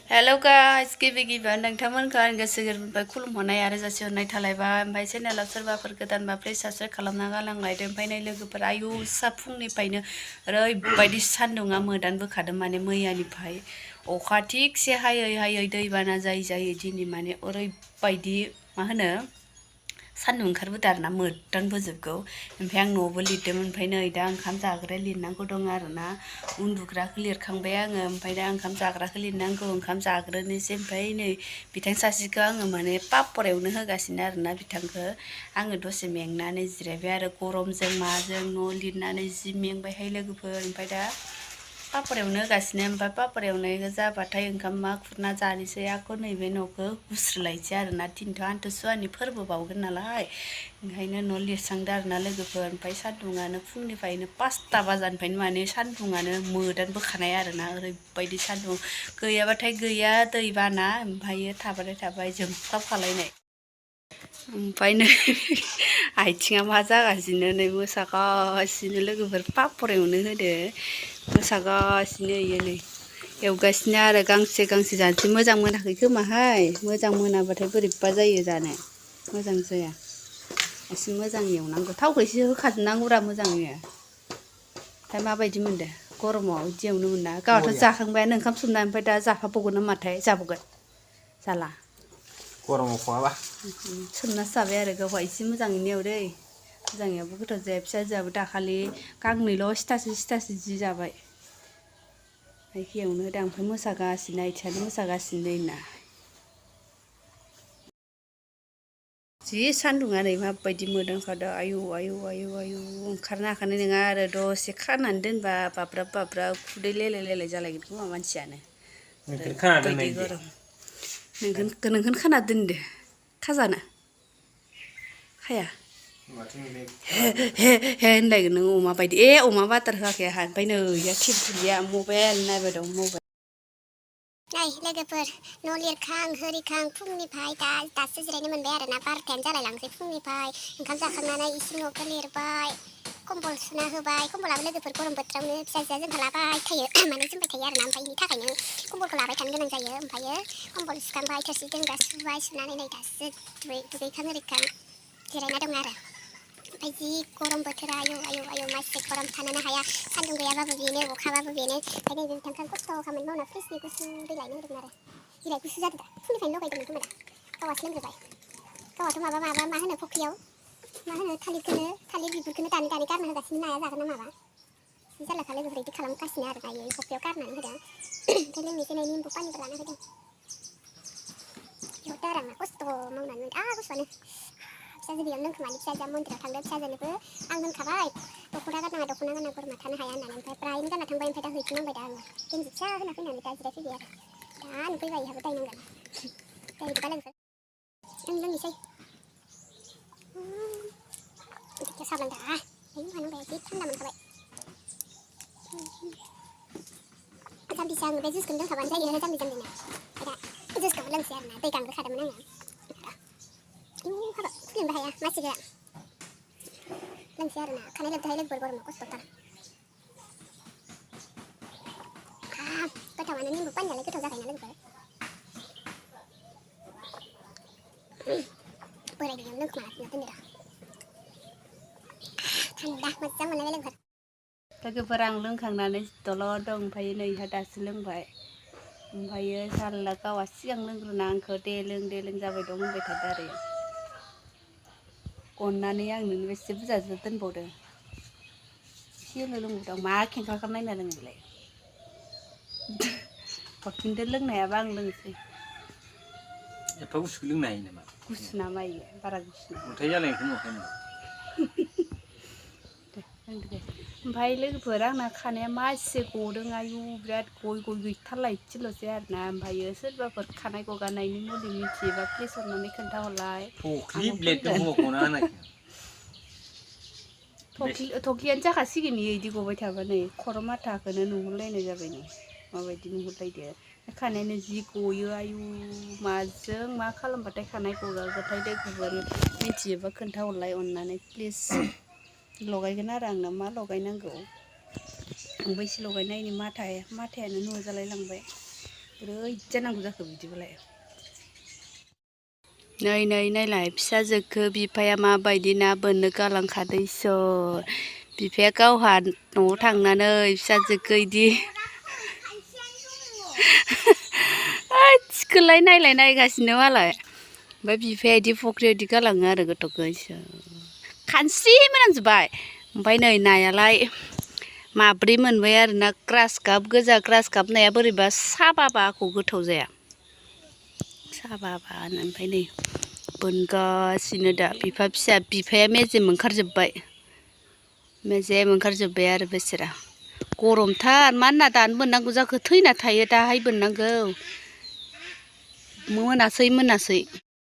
हेल' guys गिबियावनो नोंथांमोनखौ आं गोसो गोरबोनिफ्राय खुलुमहरनाय आरो जासिहरनाय थालायबाय। ओमफ्राय चेनेलाव सोरबाफोर गोदानबा प्लिज साबस्क्राइब खालामना गालांलायदो। ओमफ्राय नै लोगोफोर आयु सा फुंनिफ्रायनो ओरैबायदि सान्दुङा मोदान बोखादों माने मैयानिफ्राय अखा थिगसे हायै दैबाना जायै दिनै माने ओरैबायदि मा होनो सान्दुं ओंखारबोदों आरोना मोदानबोजोबगौ। ओमफ्राय आं न'आवबो लिरदोंमोन। ओमफ्राय नै दा ओंखाम जाग्राया लिरनांगौ दं आरोना उन्दुग्राखौ लिरखांबाय आङो। ओमफ्राय दा ओंखाम जाग्राखौ लिरनांगौ। ओंखाम जाग्रोनोसै। ओमफ्राय नै बिथां सासेखौ आङो माने पापर एवनो होगासिनो आरोना बिथांखौ आङो दसे मेंनानै जिरायबाय आरो गरमजों माजों न' लिरनानै जि मेंबायहाय लोगोफोर। ओमफ्राय दा पापर एवनो होगासिनो। ओमफ्राय पापर एवनायखौ जाबाथाय ओंखामा खुरना जानोसै आरो नैबे न'खौ गुस्रुलायसै आरोना दिनैथ' आमथिसुवानि फोरबो बावगोन नालाय ओंखायनो न' लिरस्रांदो आरोना लोगोफोर। ओमफ्राय सान्दुङानो फुंनिफ्रायनो 5टा बाजानिफ्रायनो माने सान्दुङानो मोदान बोखानाय आरोना ओरैबायदि सान्दुं गैयाबाथाय गैया दैबाना ओमफ्रायो थाबाय जोंख्लाब खालायनाय। ओमफ्राय नै आथिङा मा जागासिनो नै मोसागासिनो लोगोफोर पापर एवनो होदो मोसागासिनो इयो नै एवगासिनो आरो गांसे जानोसै। मोजां मोनाखै खोमाहाय मोजां मोनाबाथाय बोरैबा जायो जानो मोजां जाया। एसे मोजां एवनांगौ थावखौ एसे होखाजोबनांगौरा मोजाङैनो। ओमफ्राय माबायदि मोनदों गरमाव बिदि एवनो मोना गावहाथ' जाखांबायानो ओंखाम सोमना ओमफ्राय दा जाफाबावगोन ना माथाय जाबावगोन जाला गरमाव खहाबा सोमनासो जाबाय आरो गावहा एसे मोजाङैनो एवदै मोजां एवबा गोथाव जाया। फिसाजोआबो दाखालि गांनैल' सिथासे जि जाबाय। बेखौ एवनो होदों ओमफ्राय मोसागासिनो आथिङानो मोसागासिनो दैना जि सान्दुङा नै माबायदि मोदानखादों आयु ओंखारनो हाखानाय नङा आरो दसे खानानै दोनबा बाब्राब खुदै लेलाय जालायगोन खोमा मानसियानो नोंखौनो खाना ओरैबायदि दोननाय दे गरम। नोंखौनो खाना दोनदो खाजानो खाया हे होनलायगोन नों अमा बायदि अमा बाटार होआखै आंहा। ओमफ्राय नै इया थिरथिलिया मबाइल नायबाय दं मबाइल। नै लोगोफोर न' लिरखां होरिखां फुंनिफ्राय दासो जिरायनो मोनबाय आरोना 12टायानो जालायलांसै फुंनिफ्राय ओंखाम जाखांनानै इसिं न'खौ लिरबाय कम्बल सुना होबाय। कम्बलाबो लोगोफोर गरम बोथोरावनो फिसाजोआ जोंहा लाबाय थायो माने जोमबाय थायो आरोना ओमफ्राय बेनि थाखायनो कम्बलखौ लाबाय थानो गोनां जायो। ओमफ्रायो कम्बल सुखांबाय थोरसि दोनग्रा सुबाय सुनानै नै दासो दुगैखां ओरिखां जिरायना दं आरो। ओमफ्राय जि गरम बोथोरा आयौ मासे गरम थानोनो हाया सान्दुं गैयाबाबो बेनो अखाबाबो बेनो। ओमफ्राय नै बिथांखौ खस्थ' खामानि मावना फ्रिजनि गुसु दै लायनो होदोंमोन आरो बिराद गुसु जादों दा फुंनिफ्रायनो लगायदोंमोन खोमा दा गावहासो लोंग्रोबाय। गावहाथ' माबा मा होनो फख्रियाव मा होनो थालिर बिगुरखौनो दानै गारना होगासिनो नाया जागोन ना माबा जि जारलाखा लोगोफोर बिदि खालामगासिनो आरो दायो फख्रियाव गारनानै होदों। ओमफ्राय लोंनोसै नै निम्बु पानिबो लाना होदों। बेयावथ' आरो आंना खस्थ' मावनानै गुसुआनो फिसाजो गैयावनो लोंखोमानि फिसाजोआ मन्दिराव थांदों। फिसाजोनोबो आं होनखाबाय दख'ना गानना बोरमा थानो हाया होननानै ओमफ्राय ब्रायैनो गानना थांबाय। ओमफ्राय दा हैफिननांबाय दा आङो गेन्जि फिसा होना फैनानै दा जिरायफैबाय आरो दा नुफैबाय इहाबो दायनांगोन दा बिदिबा लोगोफोर आं लोंनोसै साबोन दा मानो जि थान्दा मोनखाबाय। जाम्बिसो आङो बे जुइसखौनो लोंखाबानो जायो जाम्बिनो। दा जुइसखौबो लोंसै आरोना दै गांग्रोखादोंमोन आङो हाबाब खुलिनोबो हाया मानसिया लोंसै आरोना खानाय लोबदोंहाय लोगोफोर गरमाव खस्थ'थार। गोथावानो निम्बु पानियालाय गोथाव जाखायोना लोगोफोर बोराय गैयावनो लोंखोमा लाफिनना दोनदो दा थान्दा मोजां मोनलायबाय लोगोफोर। आं लोंखांनानै दलर दं। ओमफ्राय नै इहा दासो लोंबाय। ओमफ्रायो जारला गावहा सिगां लोंग्रोना आंखौ दे लों जाबाय दं होनबाय थादों आरो अननानै आं नोंनो बेसे बुरजा दोनबावदों एसेल' लोंबावदों मा खेंख्रा नायना लोङो बेलाय हरफिनदो लोंनायाबा आं लोंसै। एफा गुसुखौ लोंनो हायो नामा? गुसु नामा इयो बारा गुसु नङा। अन्थाइ जालायनायखौ नुवाखै नामा? ओमफ्राय लोगोफोर आंना खानाया मासे गदों आयु बिराद गय गैथारला इसेल'सै आरोना। ओमफ्रायो सोरबाफोर खानाय गगानायनि मुलि मिथियोबा प्लिज अननानै खोन्थाहरलाय फख्रि आंबो ब्लेडजों फोनगोन। बख'ना होनायखो थख्लियानो जाखासिगोन इयो इदि गबाय थाबा नै खर' माथाखौनो नुहुरलायनाय जाबाय नै माबायदि नुहुरलायदो खानायानो जि गयो आयु माजों मा खालामबाथाय खानाय गगागोथाय लोगोफोर मिथियोबा खोन्थाहरलाय अननानै प्लिज। लगायगोन आरो आंनो मा लगायनांगौ आंबो एसे लगायनायनि माथायानो नुजालाय लांबाय। बोरै जानांगौ जाखो बिदिबालाय नै नायलाय फिसाजोखो बिफाया माबायदि ना बोननो गालांखादो इसोर बिफाया गावहा न'आव थांनानै फिसाजोखो इदि थिखोलाय नायगासिनो मालाय ओमफ्राय बिफाया इदि फख्रियाव इदि गालाङो आरो गथ'खौ इसोर खानस्रि मोनामजोब्बाय ओमफ्राय नै नायालाय माब्रै मोनबाय आरो ना ग्रास गाब गोजा ग्रास गाब नाया बोरैबा साबाबा आख' गोथाव जाया साबाबा ओमफ्राय नै बोनगासिनो दा बिफा फिसा बिफाया मेजेम ओंखारजोब्बाय आरो बेसेरा गरमथार मा ना दानो बोननांगौ जाखो थैना थायो दाहाय बोननांगौ मोनासै